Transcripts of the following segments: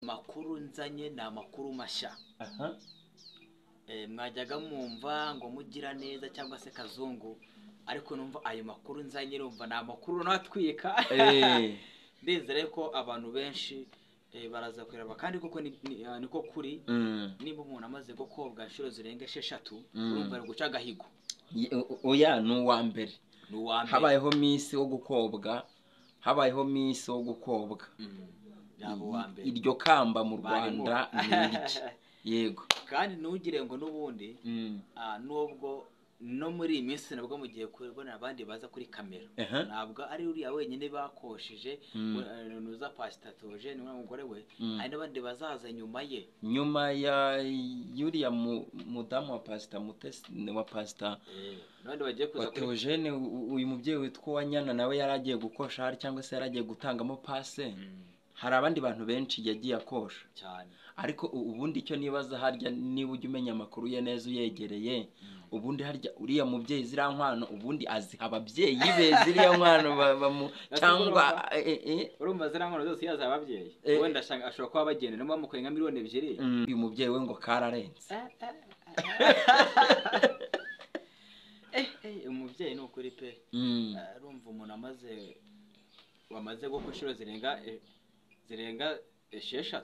Amakuru nzanye ni amakuru mashya. Mwajyaga mwumva ngo mugira neza cyangwa se Kazungu, ariko numva ayo makuru nzanye numva ni amakuru natwika. Ndizere ko abantu benshi baraza kureba kandi koko niko kuri. Niba umuntu amaze gukobwa inshuro zirenga 6 urumva ari guca agahigo. Oya, ni uwa mbere. Ni uwa mbere. Habayeho Miss wo gukobwa, habayeho Miss wo gukobwa. Yaba uwa mbere. Iryo kamba mu Rwanda ni irye. Yego. Kandi ntugire ngo n'ubundi nubwo no muri iyi minsi nabwo mugiye kubona abandi baza kuri kamera, ntabwo ari uriya wenyine bakosheje nuza Pastor Theogene ni umugore we, hari n'abandi bazaza nyuma ye, nyuma ya yuriya mudamu wa Pastor Mutesi wa Pastor n'abandi bagiye kuza kuri Theogene. Uyu mubyeyi witwa Wanyana nawe yaragiye gukosha hari cyangwa se yaragiye gutangamo passe. Hari abandi bantu benshi yagiye akosha cyane. Ariko ubundi icyo nibaza harya, niba ujya umenya amakuru ye neza uyegereye, ubundi harya uriya mubyeyi ziriya nkwano ubundi aziha ababyeyi be ziriya nkwano cyangwa urumva ziriya nkwano zose yaziha ababyeyi, wenda ashobora kuba abagenera niba bamukoreye nka miliyoni 2. Uyu mubyeyi we ngo kararenze. Umubyeyi ni ukuri pe. Urumva umuntu wamaze gukora inshuro zirenga 6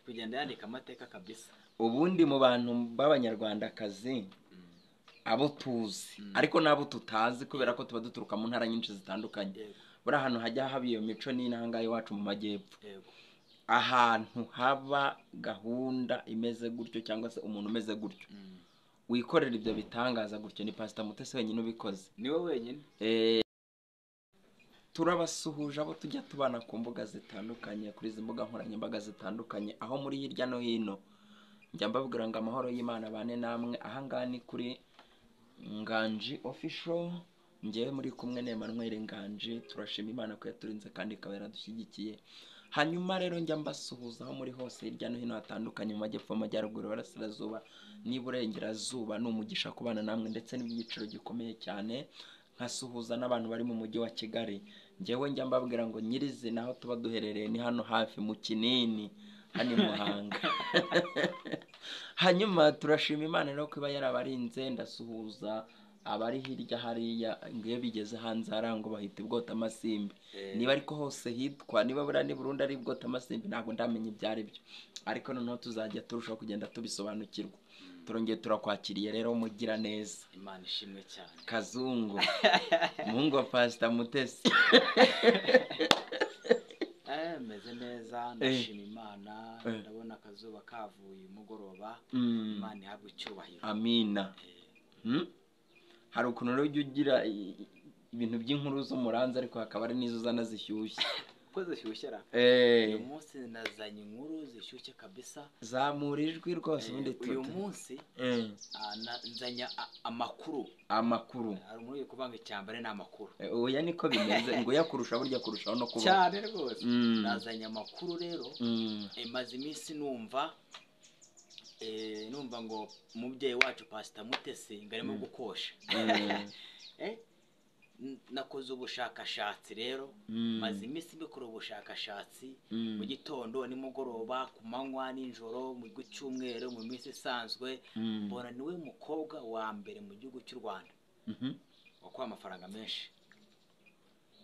kugenda yandika amateka kabisa. Ubundi mu bantu b'abanyarwandakazi abo tuzi ariko nabo tutazi kubera ko tuba duturuka mu ntara nyinshi zitandukanye, buri ahantu hajya haba iyo mico n'intangaye iwacu mu majyepfo, ahantu haba gahunda imeze gutyo cyangwa se umuntu umeze gutyo wikorera ibyo bitangaza gutyo ni Pastor Mutesi wenyine ubikoze, niwe wenyine. Turabasuhuje abo tujya tubana ku mbuga zitandukanye, kuri izi mbuga nkoranyambaga zitandukanye, aho muri hirya no hino. Njya mbabwira ngo amahoro y'Imana bane namwe. Ahangaha ni kuri Nganji Official, njyewe muri kumwe na Emmanuel Nganji. Turashima Imana ko yaturinze kandi ikaba yaradushyigikiye. Hanyuma rero njya mbasuhuza aho muri hose hirya no hino hatandukanye, mu majyepfo, amajyaruguru, iburasirazuba n'iburengerazuba. Ni umugisha kubana namwe ndetse n'ibyiciro gikomeye cyane. Nkasuhuza n'abantu bari mu mujyi wa Kigali. Njyewe njya mbabwira ngo nyirizina aho tuba duherereye ni hano hafi mu Kinini, hano i Muhanga. Hanyuma turashima Imana rero ko iba yarabarinze. Ndasuhuza abari hirya hariya, ngiye bigeze hanze harango bahita ibwota amasimbi, niba ariko hose hitwa, niba buriya ni Burundi ari ibwota amasimbi ntabwo ndamenya ibyo ari byo, ariko noneho tuzajya turushaho kugenda tubisobanukirwa. Turongeye turakwakiriye rero mugira neza. Imana ishimwe cyane. Kazungu muhungu wa Pastor Mutesi. Meze neza, ndashima Imana. Ndabona akazuba kavuye umugoroba. Imana ihabwe icyubahiro. Amina. Hari ukuntu rero ujya ugira ibintu by'inkuru zo muranze ariko hakaba ari n'izo uzana zishyushye. Ko zishyushye ra? Uyu munsi nazanye inkuru zishyushye kabisa. Zamura ijwi rwose ubundi uyu munsi nzanye amakuru. Amakuru. Hari umuntu uri kuvanga icyambare n'amakuru. Oya niko bimeze, ngo yakurusha burya kurushaho no kuba. Cyane rwose. Nazanye amakuru rero. Maze iminsi numva numva ngo umubyeyi wacu Pastor Mutesi ngarimo gukosha. Nakoze ubushakashatsi rero, maze iminsi mbikora ubushakashatsi mu gitondo nimugoroba, ku manywa nijoro, mu cyumweru, mu minsi isanzwe, mbona niwe mukobwa wa mbere mu gihugu cy'u Rwanda wakuye amafaranga menshi.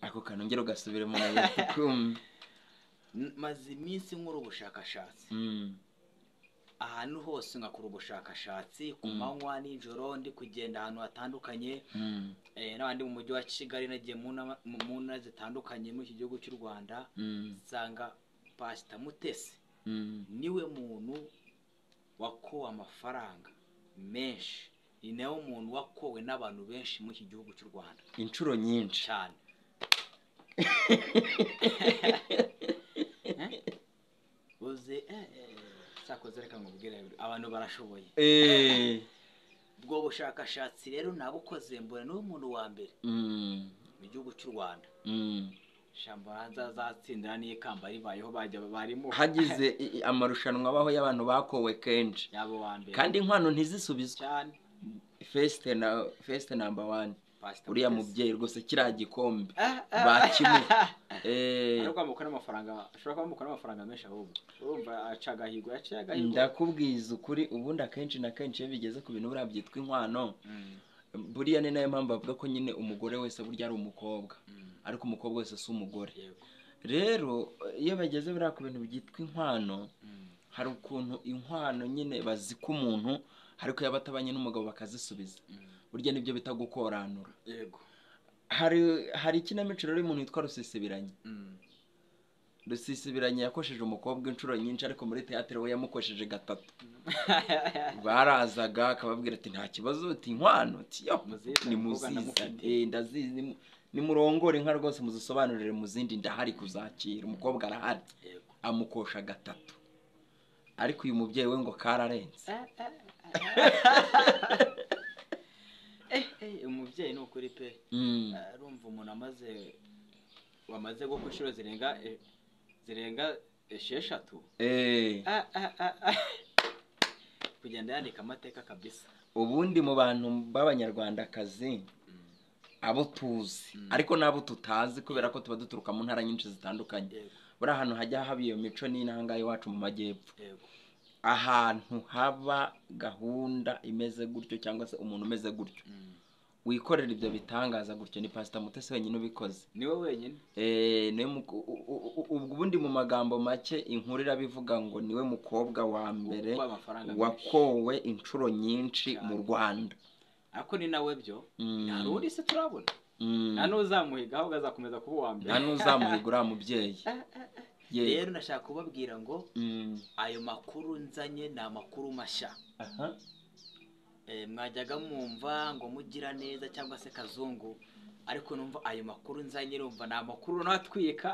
Ako kanongera ugasubire mu nayo. Maze iminsi nkora ubushakashatsi ahantu hose, ngakora ubushakashatsi ku manywa nijoro, ndi kugenda ahantu hatandukanye, n'abandi mu mujyi wa Kigali, nagiye mu ntara zitandukanye muri iki gihugu cy'u Rwanda, nsanga Pastor Mutesi niwe muntu wakowe amafaranga menshi, ni nawe muntu wakowe n'abantu benshi muri iki gihugu cy'u Rwanda inshuro nyinshi cyane. Uze sakoze reka ngubwire abantu barashoboye. Ubwo bushakashatsi rero nabukoze mbona niwe muntu wa mbere mu gihugu cy'u Rwanda. Shambaranza azatsindira n'ikamba ribayeho bajya barimo. Hagize amarushanwa abaho y'abantu bakowe kenshi yabo wa mbere, kandi inkwano ntizisubizwe cyane. First number 1. Uriya mubyeyi rwose kiriya gikombe bakimuha. Ariko amukora amafaranga, ashobora kuba amukora amafaranga menshi ahubwo. Urumva aca agahigo, yaciye agahigo. Ndakubwiza ukuri, ubundi akenshi na kenshi iyo bigeze ku bintu buriya byitwa inkwano, buriya ni nayo mpamvu bavuga ko nyine umugore wese burya ari umukobwa, ariko umukobwa wese si umugore. Rero iyo bageze buriya ku bintu byitwa inkwano, hari ukuntu inkwano nyine bazika umuntu, ariko yaba atabanye n'umugabo bakazisubiza. Burya nibyo bita gukoranura. Yego. Hari ikinamico rero y'umuntu witwa Rusisibiranye. Rusisibiranye yakosheje umukobwa inshuro nyinshi, ariko muri teatire we yamukosheje 3. Barazaga akababwira ati nta kibazo, ati inkwano, ati yo ni muziza, ndazizi, nimurongore inka rwose muzisobanurire mu zindi, ndahari kuzakira. Umukobwa arahari, amukosha 3. Ariko uyu mubyeyi we ngo kararenze. Umubyeyi ni ukuri pe. Urumva umuntu wamaze gukora inshuro zirenga 6. Kugenda yandika amateka kabisa. Ubundi mu bantu b'abanyarwandakazi abo tuzi, ariko n'abo tutazi kubera ko tuba duturuka mu ntara nyinshi zitandukanye, buri ahantu hajya haba iyo mico ni n'ahangaha iwacu mu majyepfo, ahantu haba gahunda imeze gutyo cyangwa se umuntu umeze gutyo wikorera ibyo bitangaza gutyo ni Pastor Mutesi wenyine ubikoze. Niwe wenyine. Niwe ubundi mu magambo make inkuru irabivuga ngo niwe mukobwa wa mbere wakowe inshuro nyinshi mu Rwanda. Ariko ni nawe byo nta rundi se turabona. Nta n'uzamuhiga ahubwo azakomeza kuba uwa mbere. Nta n'uzamuhiga uriya mubyeyi. Rero nashaka kubabwira ngo ayo makuru nzanye ni amakuru mashya. Mwajyaga mwumva ngo mugira neza cyangwa se Kazungu, ariko numva ayo makuru nzanye numva ni amakuru natwika.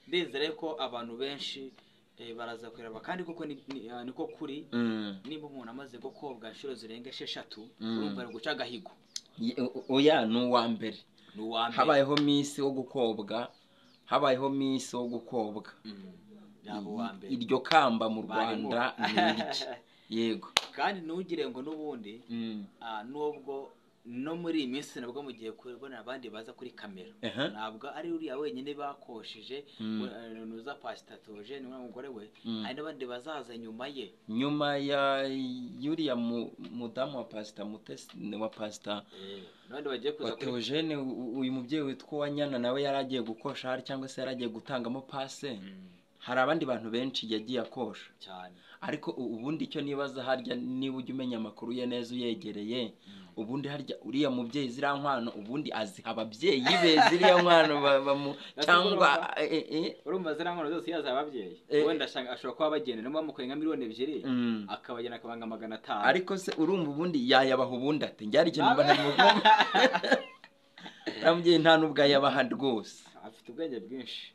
Ndizere ko abantu benshi baraza kureba kandi koko niko kuri. Nimba umuntu amaze gukobwa inshuro zirenga 6, urumva ari guca agahigo. Oya ni uwa mbere. Habayeho minsi wo gukobwa, habayeho minsi wo gukobwa. Iryo kamba mu Rwanda ni iriki. Yego. Kandi ntugire ngo n'ubundi nubwo no muri iyi minsi nabwo mugiye kubona abandi baza kuri kamera, ntabwo ari uriya wenyine bakosheje nuza Pastor Theogene ni umugore we, hari n'abandi bazaza nyuma ye, nyuma ya yuriya mudamu wa Pastor Mutesi wa Pastor n'abandi bagiye kuza kuri Theogene. Uyu mubyeyi witwa Wanyana nawe yaragiye gukosha hari cyangwa se yaragiye gutangamo pase. Hari abandi bantu benshi yagiye akosha cyane. Ariko ubundi icyo nibaza harya, niba ujya umenya amakuru ye neza uyegereye, ubundi harya uriya mubyeyi ziriya nkwano ubundi aziha ababyeyi be ziriya nkwano cyangwa urumva ziriya nkwano zose yaziha ababyeyi, wenda ashobora kuba abagenda niba bamukoreye nka miliyoni 2 akabagena akabanga 500. Ariko se urumva ubundi yayabaha ubundi ate? Njye hari ikintu mba ntamugomba. Uriya nta n'ubwo ayabaha rwose, afite ubwenge bwinshi.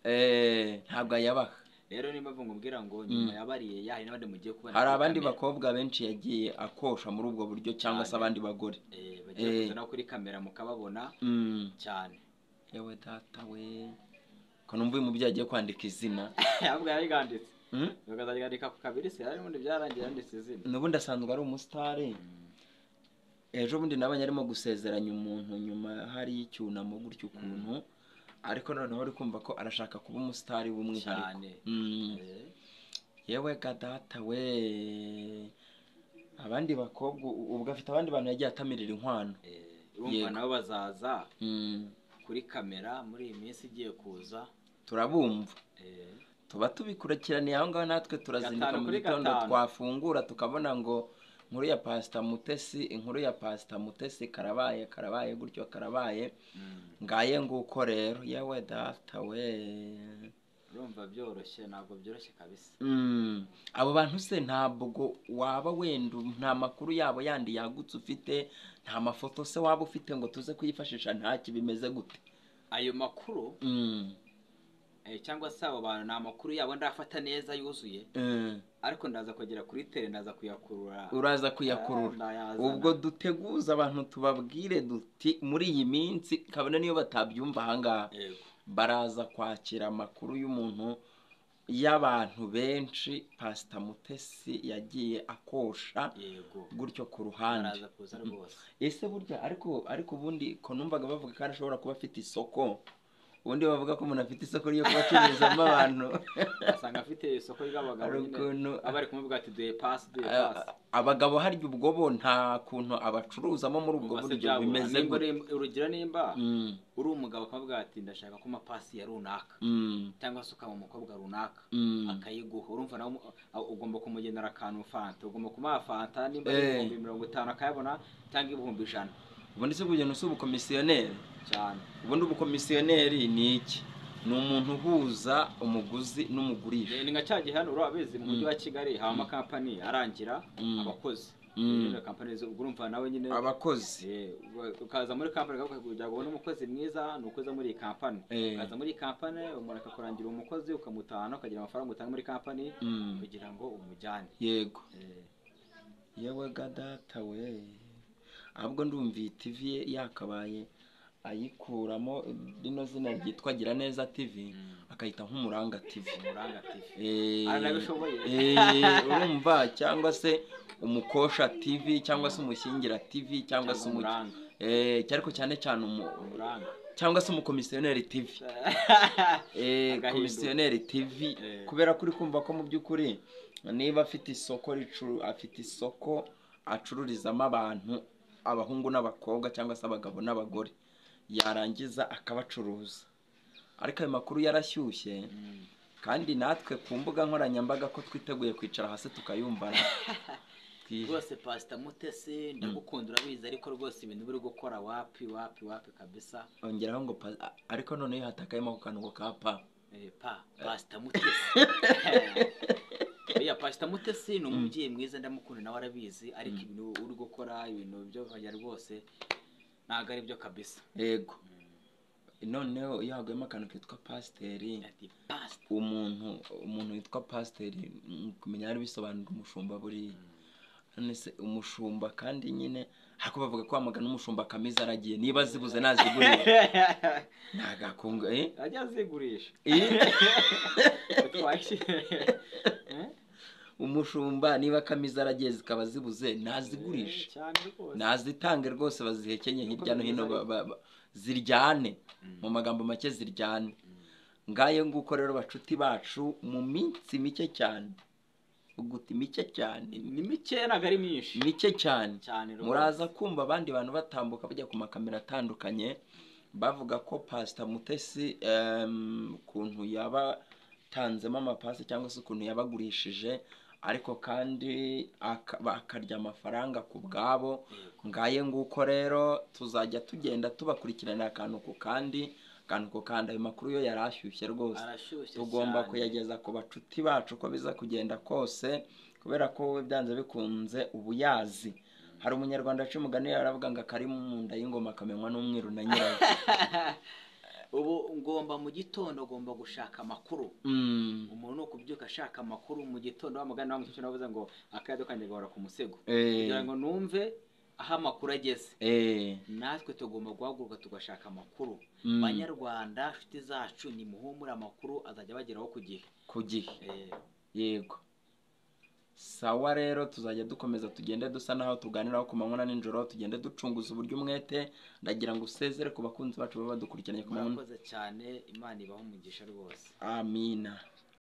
Ntabwo ayabaha. Rero niba mvuga ngo nyuma yabariye yahi n'abandi mugiye kubona, hari abandi bakobwa benshi yagiye akosha muri ubwo buryo cyangwa se abandi bagore bagiye kuza kuri kamera mukababona cyane. Yewe data we, ko numva uyu mubyeyi agiye kwandika izina. Ahubwo yariganditse, bakazarigandika ku kabiri se, hari n'ubundi byarangiye yanditse izina. N'ubundi asanzwe ari umusitari. Ejo bundi nabonye arimo gusezeranya umuntu nyuma hari icyunamo gutyo ukuntu, ariko noneho uri kumva ko arashaka kuba umusitari w'umwihariko. Yewe gadata we, abandi bakobwa ubwo afite abandi bantu yagiye atamirira inkwano. Urumva nabo bazaza kuri kamera muri iyi minsi igiye kuza, turabumva tuba tubikurikiraniye aho ngaho. Natwe turazinduka mu gitondo twafungura tukabona ngo inkuru ya Pastor Mutesi, inkuru ya Pastor Mutesi karabaye karabaye gutyo karabaye. Ngaye nguko rero. Yewe data we, urumva byoroshye, ntabwo byoroshye kabisa. Abo bantu se ntabwo waba wenda nta makuru yabo yandi yagutse ufite, nta mafoto se waba ufite ngo tuze kuyifashisha? Ntaki bimeze gute ayo makuru cyangwa se abo bantu nta makuru yabo ndafata neza yuzuye, ariko ndaza kugera kuri tele ndaza kuyakurura. Uraza kuyakurura. Ubwo duteguza abantu tubabwire duti muri iyi minsi kabone niyo batabyumva ahangaha, baraza kwakira amakuru y'umuntu y'abantu benshi Pastor Mutesi yagiye akosha yego gutyo ku ruhande. Araza kuza rwose. Ese burya ariko ubundi ko numvaga bavuga ko ashobora kuba afite isoko, ubundi bavuga ko umuntu afite isoko ryo kubacururizamo abantu, asanga afite isoko ry'abagabo nyine, abari kumubwira ati duhe pass, duhe pass. Abagabo harya ubwo bo nta kuntu abacuruzamo muri ubwo buryo bimeze gute? Urugero nimba uri umugabo akavuga ati ndashaka ko pasi ya runaka cyangwa se ukaba umukobwa runaka akayiguha, urumva nawe ugomba kumugenera akantu fanta, ugomba kumuha fanta nimba ari 50,000 akayabona cyangwa 100,000. Ubundi se kugenda usuba ubukomisiyoneri cyane. Ubundi ubukomisiyoneri ni iki? Ni umuntu uhuza umuguzi n'umugurisha. Ni nka cya gihe hano urabizi mu mujyi wa Kigali haba amakampani arangira abakozi. Kampani urumva nawe nyine abakozi. Ukaza muri kampani kugira ngo ubone umukozi mwiza ni ukoza muri iyi kampani. Ukaza muri iyi kampani umuntu akakurangira umukozi ukamutahana ukagira amafaranga utanga muri kampani kugira ngo umujyane. Yego. Yewe ga data we, ahubwo ndumva iyi TV yakabaye ayikuramo rino zina ryitwa Giraneza TV akayita nk'Umuranga TV. Umuranga TV. Aranabishoboye. Urumva, cyangwa se Umukosha TV cyangwa se Umushyingira TV cyangwa se Umuranga. Ariko cyane cyane Umuranga cyangwa se Umukomisiyoneri TV. Komisiyoneri TV kubera kuri kumva ko mu by'ukuri niba afite isoko afite isoko acururizamo abantu, abahungu n'abakobwa cyangwa se abagabo n'abagore, yarangiza akabacuruza. Ariko ayo makuru yarashyushye kandi natwe ku mbuga nkoranyambaga ko twiteguye kwicara hasi tukayumvana. Rwose Pastor Mutesi ndagukunda urabizi, ariko rwose ibintu biri gukora wapi wapi wapi kabisa. Ongeraho ngo ariko noneho hatakayemo ako kantu ka pa. Pa Pastor Mutesi. Oya, Pastor Mutesi ni umubyeyi mwiza ndamukunda nawe arabizi, ariko ibintu uri gukora ibintu byo kajya rwose ntago ari byo kabisa. Yego. Noneho iyo haguyemo akantu kitwa pasiteri, umuntu witwa pasiteri kumenya ari bisobanura umushumba buriya. None se umushumba kandi nyine hako bavuga ko wamagana umushumba kamiza aragiye, niba zibuze nazigurira nagakunga ajya azigurisha. Umushumba niba kamiza aragiye zikaba zibuze nazigurisha, nazitange rwose bazihekenye hirya no hino ziryane, mu magambo make ziryane. Ngayo nguko rero bacuti bacu, mu minsi mike cyane, uguti mike cyane, ni mike ntago ari myinshi, mike cyane, muraza kumva abandi bantu batambuka bajya ku makamera atandukanye bavuga ko Pastor Mutesi ukuntu yabatanzemo amapasi cyangwa se ukuntu yabagurishije, ariko kandi akarya amafaranga ku bwabo. Ngaye nguko rero tuzajya tugenda tubakurikirana akantu ku kandi, akantu ku kandi. Ayo makuru yo yarashyushye rwose, tugomba kuyageza ku bacuti bacu ko biza kugenda kose, kubera ko wowe byanze bikunze ubuyazi. Hari umunyarwanda aca umugani yaravuga ngo akari mu nda y'ingoma kamenywa n'umwiru na nyirayo. Ubu ngomba mu gitondo ngomba gushaka amakuru. Umuntu ukubyuka ashaka amakuru mu gitondo, wa mugani wa mukecuru navuze ngo akayado kanjye gahora ku musego kugira ngo numve aho amakuru ageze. Natwe tugomba guhaguruka tugashaka amakuru. Banyarwanda nshuti zacu, ni muhumure, amakuru azajya bageraho ku gihe. Ku gihe. Yego. Sawa rero tuzajya dukomeza tugende dusa naho tuganiraho ku manywa na nijoro, tugende ducunguza uburyo umwete. Ndagira ngo usezere ku bakunzi bacu baba badukurikiranye ku manywa. Murakoze cyane, Imana ibahe umugisha rwose. Amina.